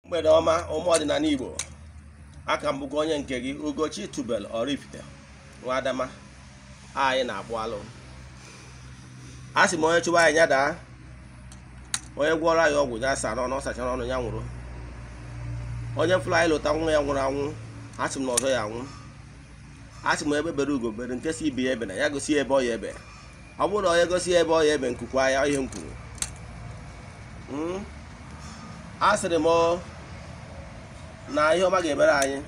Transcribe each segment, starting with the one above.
Mgbede ọma ụmụ ọdịnala Igbo, aka m bụkwa onye nke gị Ugochi Tubelu Oraifite Nwadama. Anyị na-akpụ alụ. A sị m onye chụwa anyị ya daa, onye gwọrọ anyị ọgwụ ya saa n'ọnụ, ọ sachara ọnụ ya nwụrụ. Onye fụrụ anyị lụta nwa ya nwụrụ anwụ, a sị m na ọzọ ya anwụ. A sị m ebe bere ugo bere, nke si ibe ya ebe na ya gosi ebe ọ ya ebe. Ọ bụrụ na onye gosi ebe ọ ya ebe, nkukwa ya ihe m kwuru. A sịrị m na ihe ọma ga-emere anyị,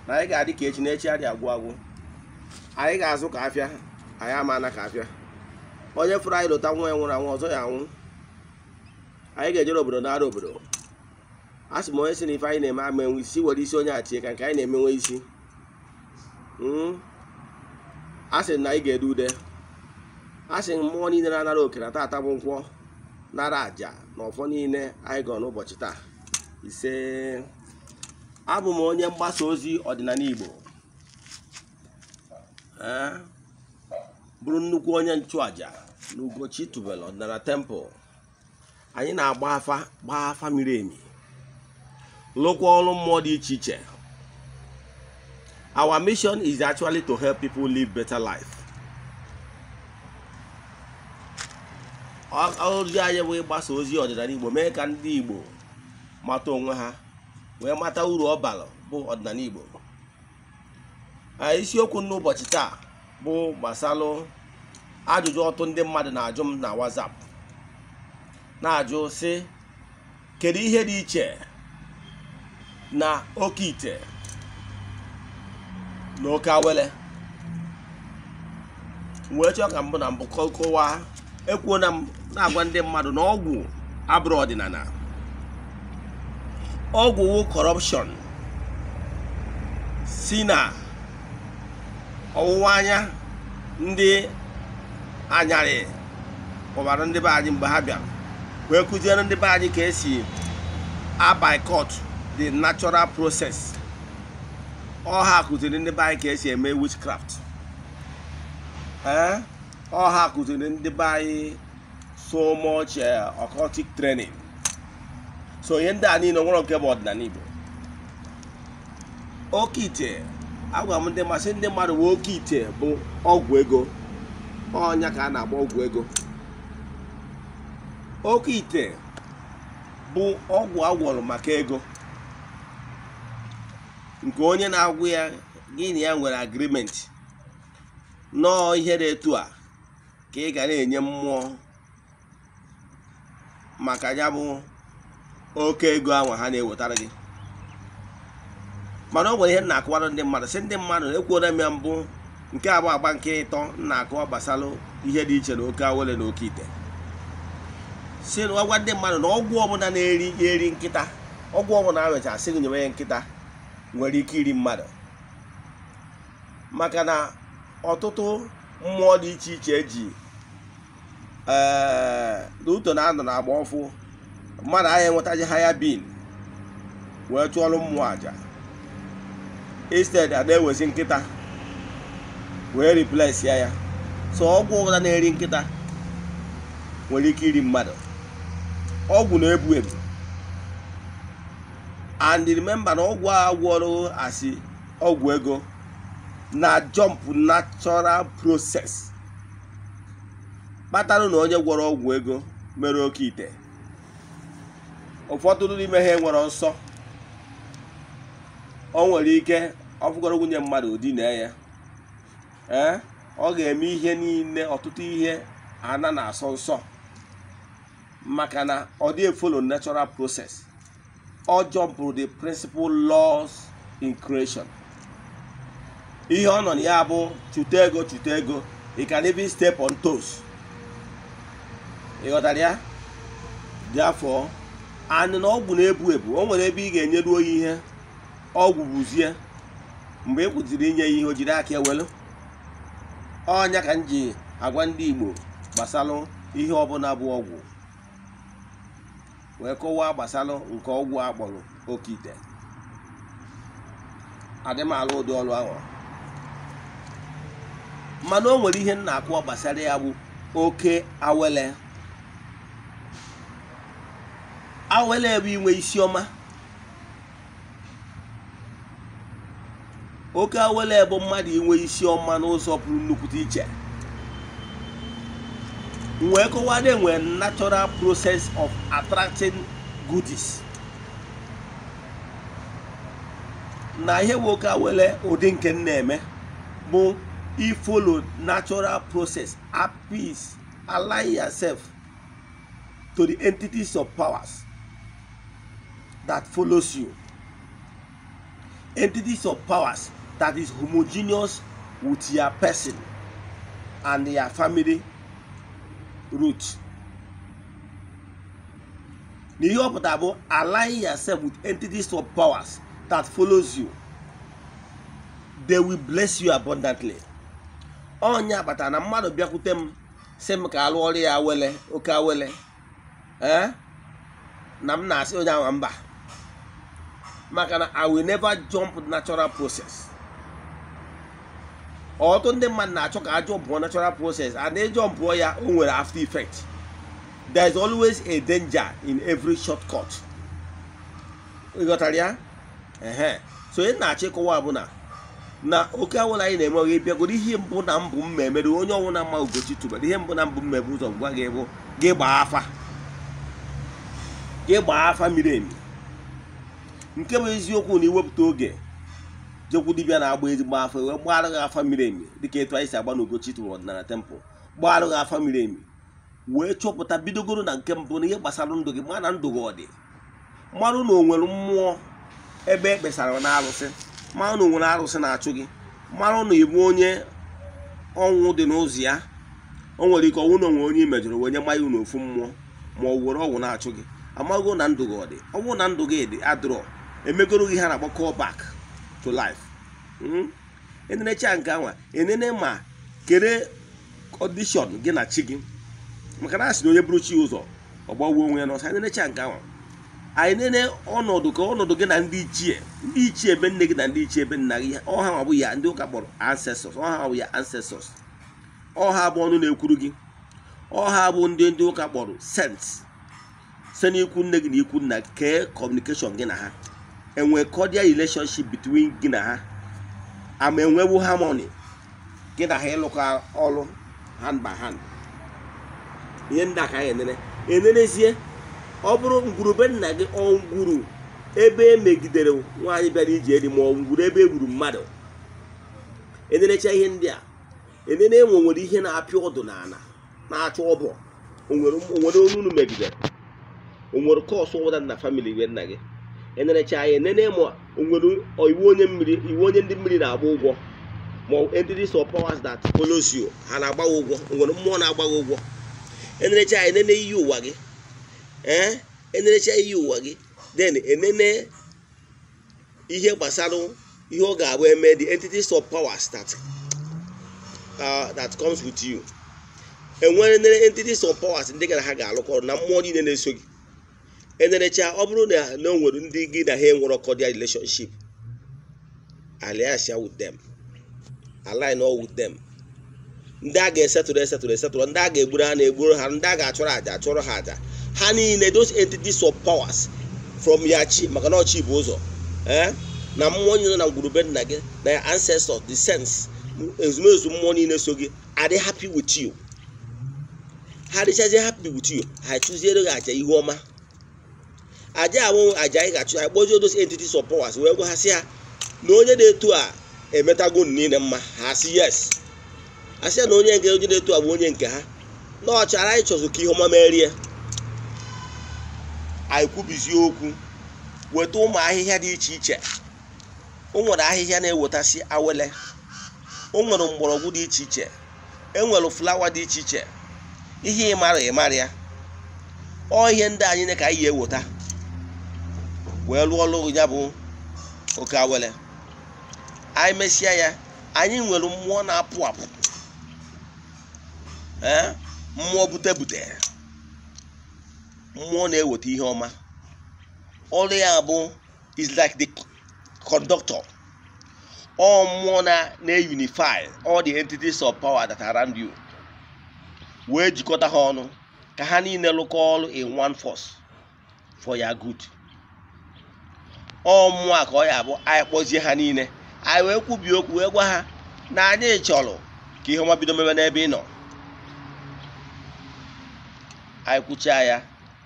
na anyị ga-adị ka echi na echi adị agwụ agwụ. Anyị ga-azụ ka afịa, anyị ama na ka afịa. Onye fụrụ anyị lụta nwa ya nwụrụ anwụ, ọzọ ya anwụ. Anyị ga-ejere obodo nara obodo. A sị m onye si na ife anyị na-eme ama enwe isi, were isi onye achie ka nke anyị na-emenwe isi. A sị na anyị ga-ede ude. A sị mmụọ niile na-anara oke na taata bụ nkwọ, nara àjà na ọfọ niile anyị gọrọ n'ụbọchị taa. Ise. Abụ m onye mgbasa ozi ọdịnala Igbo, ee, bụrụ nnukwu onye nchụàjà na Ugochi Tubelu Ọdịnala Temple. Anyị na-agba afa, gbaa afa miri emi, lụkwa ọrụ mmụọ dị iche iche. Our mission is actually to help people live better life. Ozi anyị bụ ịgbasa ozi ọdịnala Igbo, mee ka ndị Igbo mata onwe ha, wee mata uru ọ bara bụ ọdịnala Igbo. Isiokwu n'ụbọchị taa bụ gbasalụ ajụjụ ọtụ ndị mmadụ na-ajụ m na WhatsApp, na-ajụ sị, kedu ihe dị iche na oke ite na oke awele? Wee chọọ ka mbụ na mbụ kọwaa. Ekwuo na m na-agwa ndị mmadụ na ọgwụ abụrụ ọdịnala. Ọgwụ wụ corruption si na ọwụwa anya ndị anyarị kpọbara ndị be anyị mgbe ha bịara wee kụziere ndị be anyị ka esi a-boycott the natural process. Ọ ha kụziri ndị be anyị ka esi eme witchcraft. Ee, ọ ha kụziri ndị be anyị so much occultic training. So ihe ndị a niile nwere nke bụ ọdịnala Igbo. Oke ite, agwa m ndị masị ndị mmadụ bụ oke ite bụ ọgwụ ego. Ọnya ka a na-agba ọgwụ ego. Oke ite bụ ọgwụ agwọrọ maka ego, nke onye na-agwụ ya gị na ya nwere agreement nọọ ihe dị etu a ka ị ga na-enye mmụọ maka ya bụ oke ego ahụ ha na-ewetara gị. Mana o nwere ihe m na-akọwara ndị mmadụ, sị ndị mmadụ ekwuola m ya mbụ, nke abụọ agba nke ịtọ m na-akọwa gbasara ihe dị iche na oke awele na oke ite, si na gwa ndị mmadụ na ọgwụ ọbụla na-eri eri nkịta, ọgwụ ọbụla a mechara sị gị nyewe ya nkịta, nwere ike iri mmadụ, maka na ọtụtụ mmụọ dị iche iche eji ee n'uto na-anọ na-agba ọfụ mmadụ agha enwetaji ha ya bin wee chụọrọ mmụọ aja. Instead, a na-ewezi nkịta wee replace ya. So ọgwụ ọbụla na-eri nkịta nwere ike iri mmadụ. Ọgwụ na-ebu ebu. And remember na ọgwụ a gwọrọ asị ọgwụ ego na jump natural process, kpatara na onye gwọrọ ọgwụ ego mere oke ite, ụfọdụ n'ime ha enwere nsọ. O nwere ike ọ fụgoro nwunye mmadụ odina ya. Ee, ọ ga-eme ihe niile, ọtụtụ ihe ana na-asọ nsọ, maka na ọ dị follow natural process. Ọ jumpụrụ the principal laws in creation. Ihe ọ nọ na ya bụ chụta ego, chụta ego. You can even step on toes. Ị ghọtara ya? Therefore, and na ọgwụ na-ebu ebu, o nwere ebe ị ga-enyeru oyi ihe ọgwụ buzie mgbe ị kwụsịrị inye ya ihe, o jiri aka ewelu ọnya. Ka m ji agwa ndị Igbo gbasalụ ihe ọbụla bụ ọgwụ, wee kọwaa gbasalụ nke ọgwụ a kpọrọ oke ite. Adị m alụ ụdị ọrụ ahụ, mana o nwere ihe m na-akụwa gbasara ya bụ oke awele. Awele bụ inwe isi ọma. Oke awele bụ mmadụ inwe isi ọma n'ụzọ pụrụ nnukwute iche. Wee kọwaa na enwere natural process of attracting goodies. Na ihe bụ oke awele ụdị nke m na-eme bụ ifollow natural process, appease, align yourself to the entities of powers that follows you. Entities of powers that is homogeneous with your person and your family root. Na ihe ọ pụtara bụ align yourself with entities of powers that follows you. They will bless you abundantly. Onye agbata na mmadụ bịakwute m sị m ka alụ ọrụ ya awele, oke awele, na m na-asị onye ahụ mba, maka na I will never jump natural process. Ọtụtụ ndị mmadụ na-achọ ka a jọmpụọ natural process, and ị jọmpụọ ya, o nwere after effect. There is always a danger in every shortcut. Ị ghọtara ya? Ehe. So ị na-achọ ịkọwa bụ na oke awele anyị na-eme oge bịagoro ihe mbụ na mbụ m emere onye ọnwụ na mma Ugochi tubelu, ihe mbụ na mbụ m ebu ụzọ gwa gị bụ gị gbaa afa, gị gbaa afa miri emi. Nke bụ eziokwu na iwepụta oge jekwu dibịa na-agba ezigbo afa wee gbara gị afa miri emi, dịka etu anyị si agba na Ugochi tubelu ọdịnala temple, gbara gị afa miri emi wee chọpụta bidogoro na nke mbụ na ihe gbasara ndụ gị, ma na ndụ gị ọ dị, marụ na o nwere mmụọ ebe e kpesara na arụsị, marụ na o nwere arụsị na-achụ gị, marụ na ịbụ onye ọnwụ dị n'ụzọ ya. O nwere ike ọnwụ na onwe onye i mejọrọ wee nye mmanya n'ofu mmụọ, ma ọ were ọgwụ na-achụ gị, amago na ndụ gị ọ dị. Ọ bụrụ na ndụ gị dị adịrọ, emegoro gị ha na-akpọ call back to life. Enenecha nke anwa enene ma kere condition gị na chi gị, maka na a sị na onye bụrụ chi ụzọ ọ gbagbuo onwe ya n'ọsọ. Enenecha nke anwa anyị nene ọnọdụ ka ọnọdụ gị na ndị ichie, ndị ichie ebe nne gị na ndị ichie ebe nna gị, ọha bụ ya ndị ụka kpọrọ ancestors, ọha bụ ya ancestors, ọha bụ ọnụ na-ekwuru gị, ọha bụ ndị ụka kpọrọ saints. Site n'ikwu nne gị na ikwu nna gị, kee communication gị na ha, enwe cordial relationship between gị na ha, ama enwewu harmony gị na ha ịlụkọ ọrụ hand by hand. Ihe ndị a ka anyị enene enenezie. Ọ bụrụ ngwurube nna gị, ọ ngwuru ebe e megidere nwaanyị bịara ije eri, ma ọ ngwuru ebe e gburu mmadụ, enenecha ihe ndị a enene enwe nwere ihe na-apịa ọdụ n'ala na-achọ ọbọ, onwere onye unu megidere, onwere kọsụ ọbụla na famili be nna gị, enenecha ya enene ma onwere iwu onye mmiri, iwu onye ndị mmiri na-agba ụgwọ, ma entities of powers that follows you ha na-agba ụgwọ, onwere mmụọ na-agba ụgwọ. Enenecha ya enene iyi ụwa gị, enenecha iyi ụwa gị, then enene ihe gbasara ihe ọ ga-abụ eme the entities of powers that comes with you. Enwere enene entities of powers ndị gị na ha ga-alụkọ ọrụ na mmụọ niile na-eso gị. Enenecha ọ bụrụ na o nwere ndị gị na ha enwere cordial relationship, alliance with them, align all with them. Ndị a ga-esetụrụ esetụrụ esetụrụ, ndị a ga-egburu ha na-egburu ha, ndị a ga-achọrọ àjà achọrọ ha àjà, ha niile those entities of powers from ya chi, maka na ọchị bụ ụzọ, na mmụọ niile na ngwurube nna gị na ya ancestors, the sense ezumezu mmụọ niile so gị, are they happy with you? Ha dịchazie happy with you, ha chụziere gị àjà ihu ọma. Àjà ahụ àjà anyị ga-achụ, anyị kpọzie those entities of powers wee gwa ha sị ha na onye na-etu a emetago niile mma, ha sị yes, a sị ya na onye nke onye na-etu a bụ onye nke ha, na ọ chọrọ anyị chọzụ ka ihe ọma merie. Anyị kwubizie okwu weta ụmụ ahịhịa dị iche iche. O nwere ahịhịa na-ewetasị awele, o nwere mgbọrọgwụ dị iche iche, e nwere flawa dị iche iche, ihe ịmara ịmara ya, ọ ihe ndị anyị na ka anyị eweta wee lụọ ọrụ ya bụ oke awele. Anyị mesịa ya, anyị nwere mmụọ na-apụ apụ, mmụọ bute bute, mmụọ na-eweta ihe ọma. Ọrụ ya bụ is like the conductor. Ọ mmụọ na-unify all the entities of power that are around you, wee jikọta ha ọnụ ka ha niile lụkọ ọrụ in one force for your good. Ọ mmụọ a ka ọ ya abụ anyị kpọzie ha niile, Anyị wee kwubie okwu wee gwa ha na anyị chọrọ ka ihe ọma bido mebe n'ebe ị nọ. Anyị kwuchaa ya,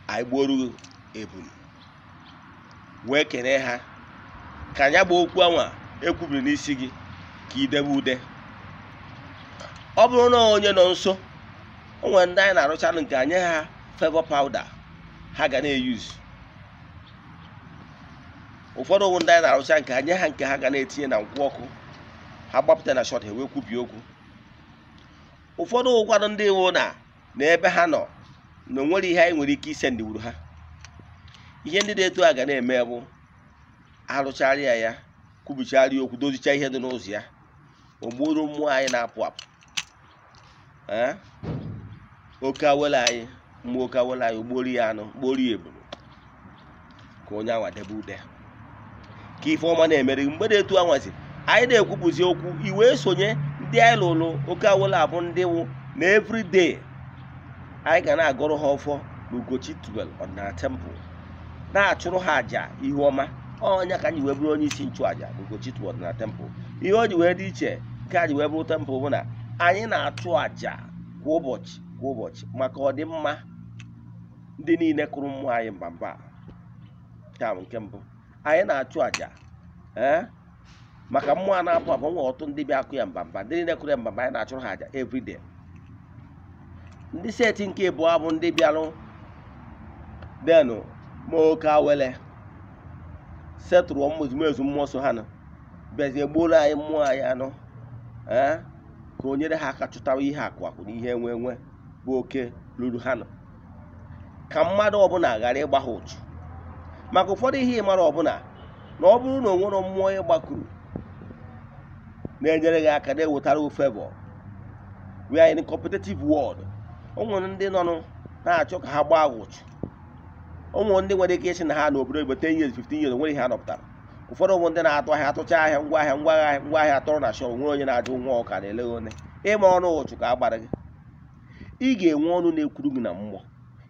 anyị gbuoro ebulu wee kene ha ka anyị gba okwu anwa ekwubiri n'isi gị ka idebe ude. Ọ bụrụ na onye nọ nso, o nwere ndị anyị na-arụchalụ nke anyị ha favor powder ha ga na-eyuzu. Ụfọdụ ụmụ ndị anyị na-arụcha nke anyị ha nke ha ga na-etinye na nkwụ ọkụ, ha gbapụta na shọt ha wee kwubie okwu. Ụfọdụ ụkwadụ ndị iwu na ebe ha nọ na onwere ihe anyị nwere ike ise ndiwuru ha. Ihe ndị dị etu a ga na-eme bụ arụcharịa ya, kwubichara okwu, dozicha ihe dị n'ụzọ ya, ogburu mmụọ anyị na-apụ apụ, oke awele anyị, mmụọ oke awele anyị, gbuoro ya anụ, gbuoro ya ebulu ka onye anwa debe ude, ka ife ọma na-emere. Mgbe dị etu anwazi anyị na-ekwupụzi okwu, iwee sonye ndị anyị lụrụ oke awele abụ ndị wụ na everyday anyị ga na-agọrọ ha ọfọ na Ugochi Tubelu Ọdịnala Temple, na-achụrụ ha àjà ihu ọma. Ọnya ka anyị wee bụrụ onye isi nchụàjà na Ugochi Tubelu Ọdịnala Temple. Ihe o ji wee dị iche nke anyị wee bụrụ temple bụ na anyị na-achụ àjà kwa ụbọchị kwa ụbọchị maka ọdịmma ndị niile kụrụ mmụọ anyị mbamba. Taa nke mbụ anyị na-achụ àjà maka mmụọ a na-apụ apụ. Nwe ọtụtụ ndị bịa akụ ya mbamba, ndị niile kụrụ ya mbamba anyị na-achụrụ ha àjà everyday. Ndị seti nke abụọ bụ ndị bịarụ denụ ma oke awele setụrụ mmezumezu mmụọ so ha nọ bịazie gbuoro anyị mmụọ anyị anụ ka o nyere ha aka chụtawa ihe akụ akụ na ihe enwe enwe bụ oke ruru ha nọ, ka mmadụ ọbụla ghara ịgba ha ụchụ. Maka ụfọdụ ihe ịmara ọbụla na ọ bụrụ na o nwere mmụọ ịgbakuru na-enyere gị aka na-ewetara favor. We are in a competitive world. O nwere ndị nọ na-achọ ka ha gbaa ụchụ. O nwere ndị nwere ike ịsị na ha n'obodo oyibo 10 years 15 years nwere ihe ha nọpụtara. Ụfọdụ ụmụ ndị na-atụ ahịa atụcha ahịa ngwa ahịa ngwa ahịa ngwa ahịa atọrọ na shọp, nwere onye na-ajụ nwa ọka na-ele one ịma ọnụ ụchụ ka a gbara gị. Ị ga-enwe ọnụ na-ekwuru gị na mmụọ.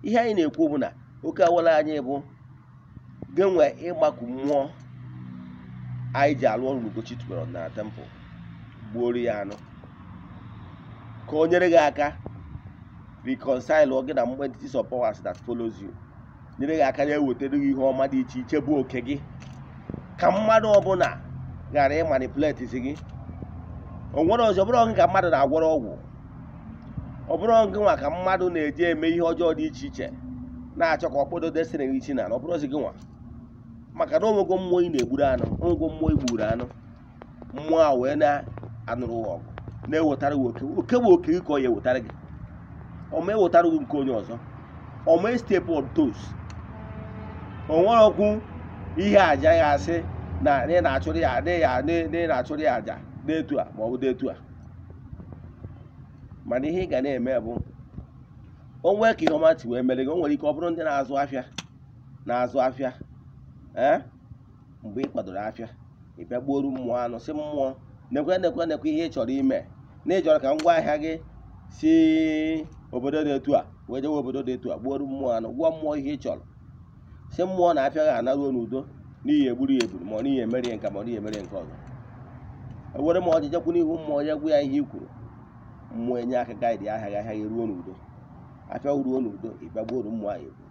Ihe anyị na-ekwu bụ na oke awele anyị bụ gị nwe ịgbakụ mmụọ anyị ji alụ ọrụ Ugochi Tubelu Ọdịnala Temple, gbuoro ya anụ ka o nyere gị aka reconcile gị na mmụọ entities of powers that follows you, nyere gị aka na-ewetara gị ihe ọma dị iche iche bụ oke gị, ka mmadụ ọbụla ghara ịmanipulate gị. O nwere ọzọ, ọ bụrụ gị ka mmadụ na-agwọrọ ọgwụ, ọ bụrụ gị nwa ka mmadụ na-eji eme ihe ọjọọ dị iche iche na-achọ ka ọ kpọdo destiny gị isi n'ala, ọ bụrụzi gị nwa. Maka na onwego mmụọ ị na-egburu anụ, onwego mmụọ ị gburu anụ, mmụọ a wee na-anụrụ ọgụ na-ewetara gị oke. Oke bụ oke gị ka ọ ya ewetara gị, ọ ma ewetara gị nke onye ọzọ, ọ ma step on toes. O nwere okwu ihe aja ya asị na ị na-achụrụ ya na-achụrụ ya aja n'etu a ma ọ bụ n'etu a. Mana ihe ị ga na-eme bụ o nwee ka ihe ọma ti wee mere gị. O nwere ike ọ bụrụ ndị na-azụ afịa na-azụ afịa mgbe ị kwadoro afịa ị bịa gbuoro mmụọ anụ, sị mmụọ nekwe nekwe nekwe ihe ị chọrọ ime, na ị chọrọ ka ngwa ahịa gị si obodo dị etu a wee jewe obodo dị etu a, gbuoro mmụọ anụ, gwa mmụọ ihe ị chọrọ, sị mmụọ na afịa gị anaruo n'udo n'ihi egburu ya egburu ma ọ n'ihi emere ya nke ma ọ n'ihi emere nke ọzọ. Ewere ma ọjịje kwu n'ihu mmụọ ya gwa ya ihe i kwuru, mmụọ enye aka gaịdị ahịa gị, ahịa gị ruo n'udo, afịa ruo n'udo, ị bịa gbuoro mmụọ ahụ egbu.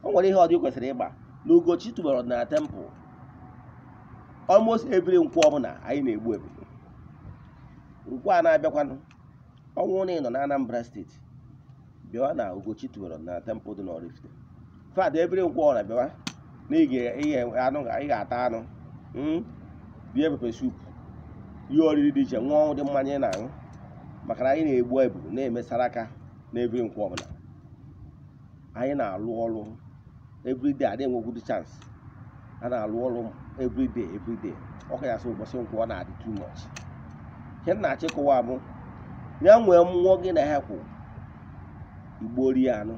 O nwere ihe ọdị kwesịrị ịgba na Ugochi Tubelu Ọdịnala Temple. Almost every nkwụ ọbụla anyị na-egbu ebu nkwụ a na-abịakwanụ ọnwụ na ị nọ na Anambra steeti bịawa na Ugochi Tubelu Ọdịnala Temple dị n'Oraifite. In fact, every nkwụ ọ na-abịawa na ị ga-ata anụ, rie pepper soup, ihe oriri dị iche, ṅụọ ụdị mmanya ị na-aṅụ, maka na anyị na-egbu ebu na-emesara aka na every nkwụ ọbụla. Anyị na-alụ ọrụ everyday, adịghị enwegwudu chance, a na-alụ ọrụ everyday everyday. Ọ ka ya sị ụbọchị nkwụ ọ na-adị too much. Ihe m na-achọ ịkọwa bụ ya nwee mmụọ gị na ha kwụ igbo rie anụ,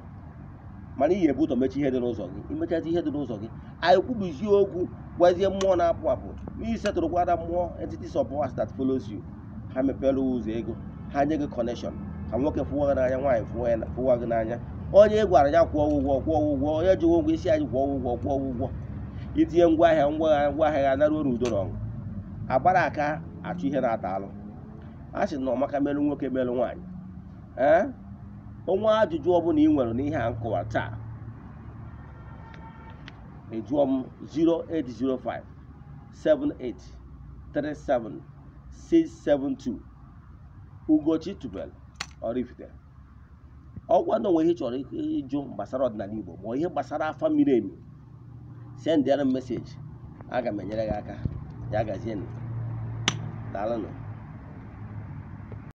mana ị ga-ebu ụzọ mechi ihe dị n'ụzọ gị. Imechazi ihe dị n'ụzọ gị, anyị kwubizie okwu gwazie mmụọ na-apụ apụ n'ihi setụrụkwara mmụọ entities of powers that follows you, ha mepere ụzọ ego, ha nye gị connection, ka nwoke fụwa gị n'anya, nwaanyị fụwa gị n'anya, onye gwara ya kwụọ ụgwọ kwụọ ụgwọ, onye ji ụgwọ isi anyị kwụọ ụgwọ kwụọ ụgwọ, itinye ngwa ahịa ngwa ahịa ga anaruo n'udo na ọṅụ. Agbara aka achụ ihe na-ata alụ. A sị na ọmaka merụ nwoke merụ nwaanyị. Ee, onwe ajụjụ ọbụla ị nwere n'ihe a nkọwa taa, ị jụọ m 0805 78 37 672. Ugochi Tubelu Oraifite. Ọgwa na onwe ihe ị chọrọ ịjụ gbasara ọdịnala Igbo ma ihe gbasara afa miri emi, sendịara m message, aga m enyere gị aka. Ya gazienụ, daalụnụ.